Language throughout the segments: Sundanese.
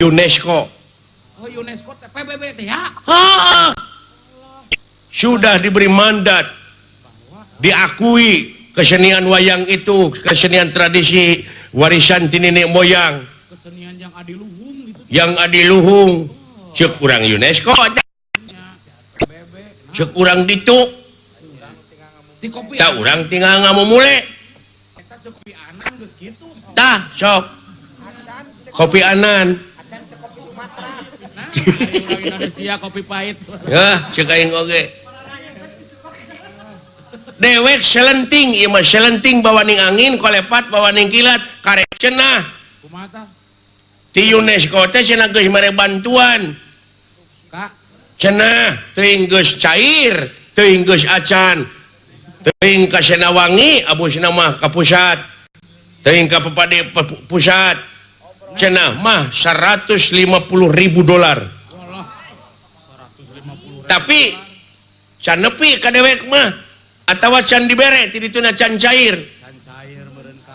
UNESCO. Oh, UNESCO teh PBB teh ya. Sudah diberi mandat, diakui kesenian wayang itu kesenian tradisi warisan ti nenek moyang. Kesenian yang adiluhung gitu. Yang adiluhung. Cek urang UNESCO. Cek urang ditu. Tah urang tinggal ngamumule. Eta cek Kopi Anan geus kitu. Tah sok. Kopi Anan. Indonesia kopi pahit. Ya, cek aing oge. Dewek selenting, ieu mah selenting bawaning angin, kolepat bawaning kilat, karek cenah. Kumaha tah? Ti UNESCO teh cenah geus mere bantuan. Kak, cenah teuing geus cair, teuing geus acan. Teuing ka Senawangi, abusna mah ka pusat. Teuing ka Pepade pusat. Cenah mah $150.000. Tapi can nepi ka dewek mah atawa can dibere ti dituna can cair.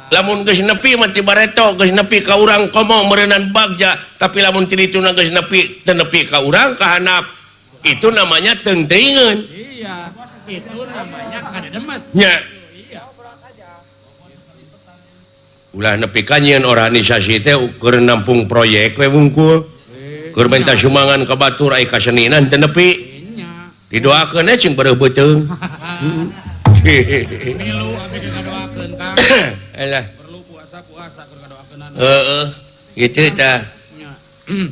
Lamun geus nepi mah ti bareto geus nepi ka urang komo meureunnan bagja, tapi lamun ti dituna geus nepi teu nepi ka urang ka handap. Itu namanya teung-teuingeun. Iya, itu namanya kadedemes. Nya. Ulah nepi ka nyieun organisasi teh keur nampung proyek we wungkul. Keur minta sumbangan ka batur ai kaseninan teu nepi. Didoakeun we cing bareuh beuteung. Milu abdi ge ngadoakeun Kang. Alah. Perlu puasa-puasa keur ngadoakeunana. Heeh, kitu tah.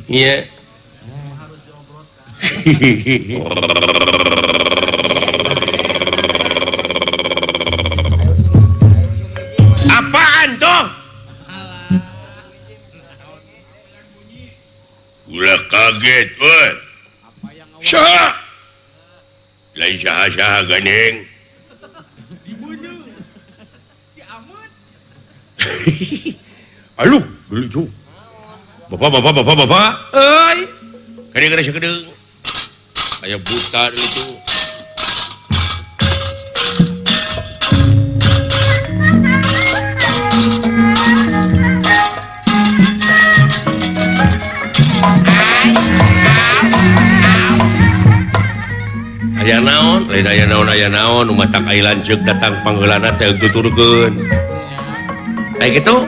Iya. Harus diobrolkan. Apaan tuh? Ulah kaget, woi. Saha? Lain saha-saha gandeng. Dibunuh. Si Amut. Aduh, lucu. Bapak, bapak, bapak, bapak. Euy. Kadang-kadang sakedeung. Aya buta lucu. Aya naon, lain aya naon, aya naon, nu matak ai lanceuk datang pangheulana teh tuturkeun. Aya kitu.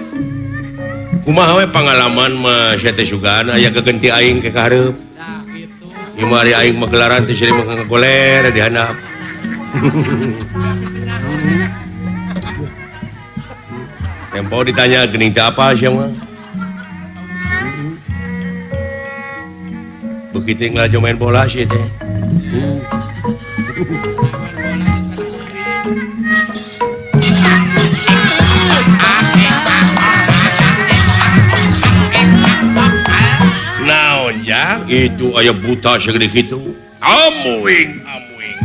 Kumaha we pangalaman mah sia teh sugan aya gegenti aing ke ka hareup. Tah kitu. Ieu mah ari aing mah gelaran teh seueur mah ngagoler di handap. Tempo ditanya geuning teh apa sia mah. Begitu ngelajo main bola sih teh. Naon ya itu aya buta segede kitu. Amuing amuing.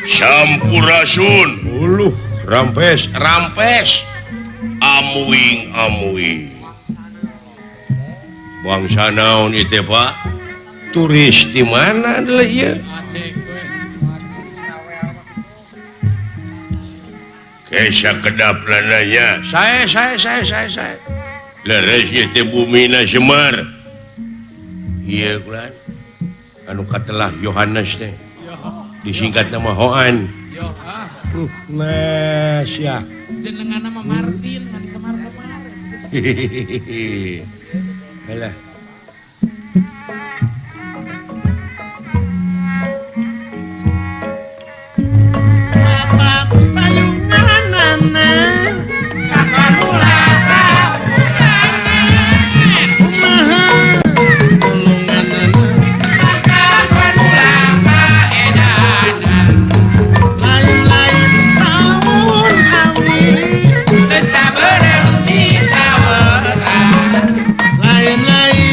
Sampurasun. Uluh, rampes, rampes. Amuing, amuing. Bangsa naon ieu Pak? Turis di mana adalah ieu? Kesa kedap lananya. Saya. Leres ieu teh bumina Semar. Ieu kulan. Anu katelah Yohanes teh. Disingkat nama Hoan. Nah, sia. Jenengan nama Martin, ngan semar-semar. Alah. Bapak palunganana sakanula kaujana kumaha tulunganana sakanula kaedana lain-lain tahun awi cabereng ditaweran lain-lain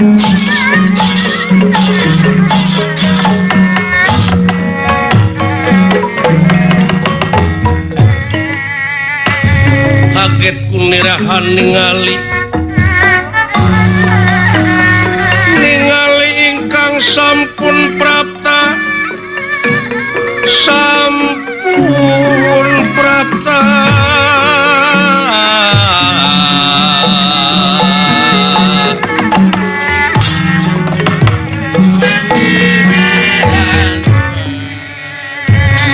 Kaget kunirahan ningali ningali ingkang sampun prapta sampun prapta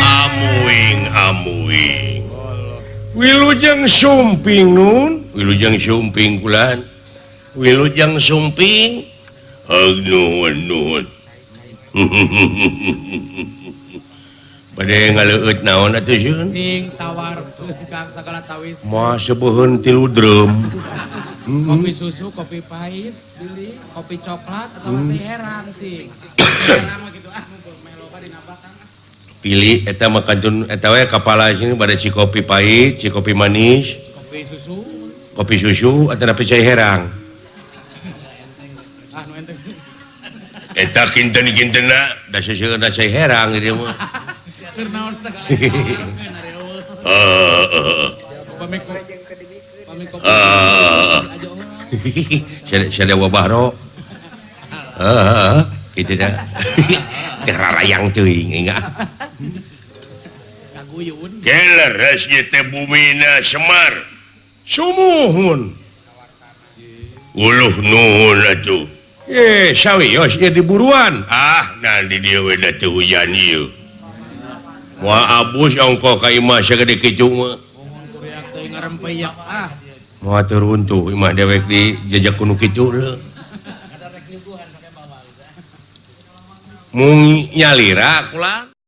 amuing amuing wilujeng sumping nun wilujeng sumping kulan wilujeng sumping heug nuhun nuhun bade ngaleueut naon atuh sieun cing tawarkeun Kang sagala tawis moal seubeun 3 drum kopi susu kopi pahit beli kopi coklat atawa cai herang cing herang mah kitu ah mumpung meh loba dina bakang pilih eta mah kantun eta we kapala sini bade ci kopi pahit ci kopi manis kopi susu atanapi cai herang ah nu enteng eta kinten-kintenna da seseueurna cai herang ieu mah keur naon sagala heeh sada wabahro heeh kitu dah kerarayang teuing enggak kaguyun keleres ieu teh bumina Semar sumuhun uluh nuhun atuh sawios ieu diburuan ah nah di dieu we da teu hujan ieu moal abus ongkoh ka imah sagede kitu mah ah moal teu runtuh imah dewek di jejak kuno kitu leuh mung nyalira kula.